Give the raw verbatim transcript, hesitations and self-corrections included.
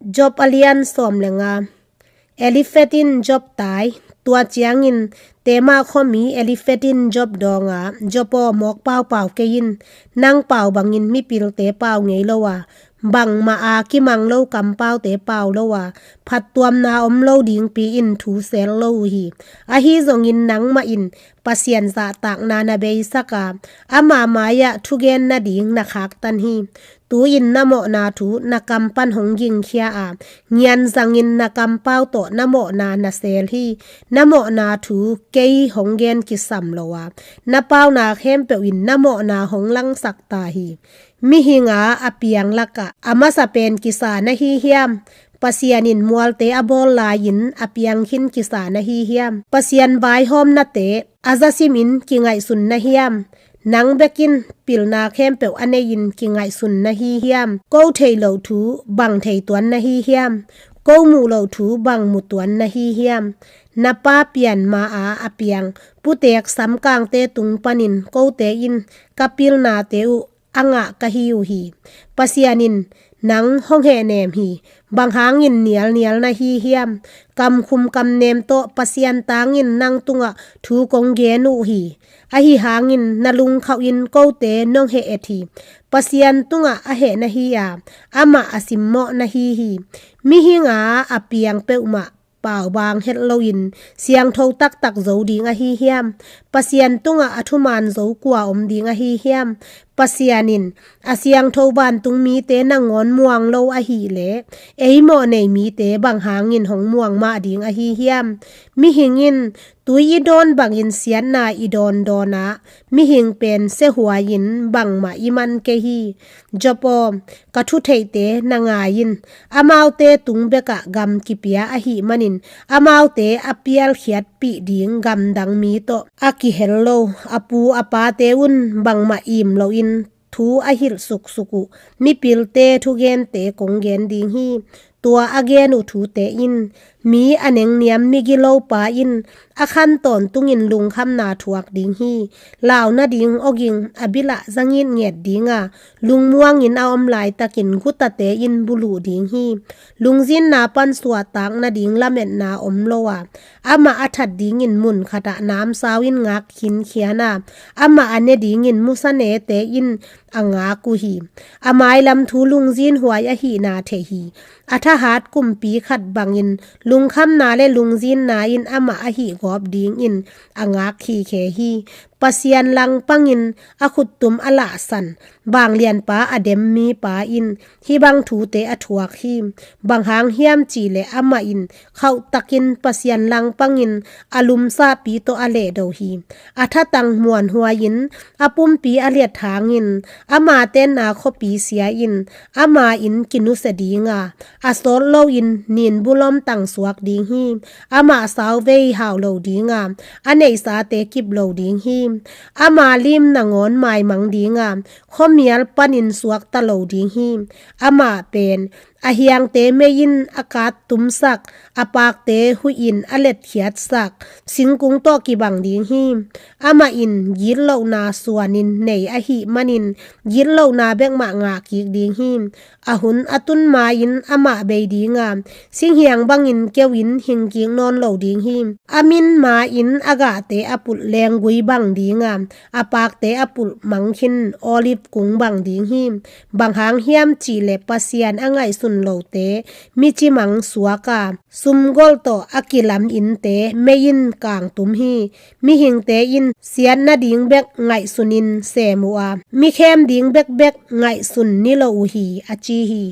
Job a lian sawm le nga. Eliphaz in Job tai. Tua ciangin Tema khuami Eliphaz in Job dawng a, Job aw, mawk paupau kei in. Nang pau bangin mipilte pau ngei lo a, bangmah a kimang lo kampaute pau lo a, phattuamna om lo dingpi in thu sel lo uh hi. Ahi zongin nangmah in Pasian zahtakna na beisak a, ama mai-ah thugen nading na khaktan hi. Tu-in na mawhna thu na kam pan hong gingkhia a, ngianzangin na kampau tawh na mawhna na sel hi. Na mawhna thu kei hong gen kisam lo a, na pauna khempeuh in na mawhna hong langsak ta hi. Mihing a a piang lakah a masa pen kisa na hi hiam? Pasian in mualte a bawl lai-in a piang khin kisa na hi hiam? Pasian vaihawmnate a zasimin kingaihsun na hiam? Nang bekin pilna khempeuh a nei-in kingaihsun na hi hiam? Ko thei loh thu bang thei tuan na hi hiam? Ko muh loh thu bang mu tuan na hi hiam? Na pa pian ma a a piang putek samkangte tung panin kote in ka pilnate uh a ngah ka hi uh hi. Pasian in nang hong hehnem hi. Bang hangin nialnial na hi hiam? Kamkhum kamnem tawh Pasian tangin nang tungah thu kong gen uh hi. Ahi hangin na lungkhauhin kote nong heh et hi. Pasian tungah a heh na hi a, amah a simmawh na hi hi. Mihing a a piang peuhmah paubang het loin siangtho taktak zo ding ahi hiam? Pasian tungah a thuman zo kua om ding ahi hiam? Pasian in a siangtho vantung mite nangawn muang lo ahih leh, ei mawhnei mite bang hangin hong muang mah ding ahi hiam? Mihing in tui i dawn bangin siatna i dawndawn a, mihing pen siahuai-in bangmah i man kei hi. Job aw, ka thutheihte na ngai in. Amaute tung bekah gam kipia ahih manin, amaute a pialkhiatpih ding gamdang mi tawh a kihel lo a pu a pate un bangmah im loin thu a hilh suksuk uh mipilte thugente kong gen ding hi. Tua a gen uh thute in mi a nengniam migilopa in a khan tawntungin lungkhamna thuak ding hi. Lau nading awging a bilah zangitnget ding a, lungmuangin a om laitakin gutate in buluh ding hi. Lungzinna pan suahtak nading lametna om lo a, amah a that dingin mun khatah namsau in ngak khinkhian a, amah a ne dingin musa nete in a ngak uh hi. A mailam thu lungzinhuai ahihna thei hi. A thahat kumpi khat bangin lungkhamna le lungzinna in amah a hihgawp dingin a ngak khikhe hi. Pasian langpangin a khuttum a lahsan vanglianpa a dem mipa in hih bang thute a thuak hi. Bang hang hiam cihleh amah in khauhtakin Pasian langpangin a lumsahpi tawh a lehdo hi. A thatang muanhuai-in a pumpi a liat hangin ama tenna khuapi sia-in ama inn kinusia ding a, a sawt loin ninbulom tangsuak ding hi. Amah sauvei hau lo ding a, a neihsate kip lo ding hi. Ama lim nangawn maimang ding a, khuamial panin suakta lo ding hi. Amah pen a hiangte mei in a kattumsak, a pakte huih in a letkhiatsak singkung tawh kibang ding hi. Amah in gitlohna suanin nei ahih manin gitlohna bekmah ngah kik ding hi. A hun a tun ma-in amah bei ding a, singhiang bangin keu in hing kik nawn lo ding hi. A min ma-in a gahte a pulh lenggui bang ding a, a pakte a pulh mangkhin olive kung bang ding hi. Bang hang hiam cihleh Pasian a ngaihsun lote mi cimang suak a, sumgol tawh a kilam innte mei in kangtum hi. Mihingte in siat nading bek ngaihsunin sem uh a, mi khem ding bekbek ngaihsun ni lo uh hi, a ci hi.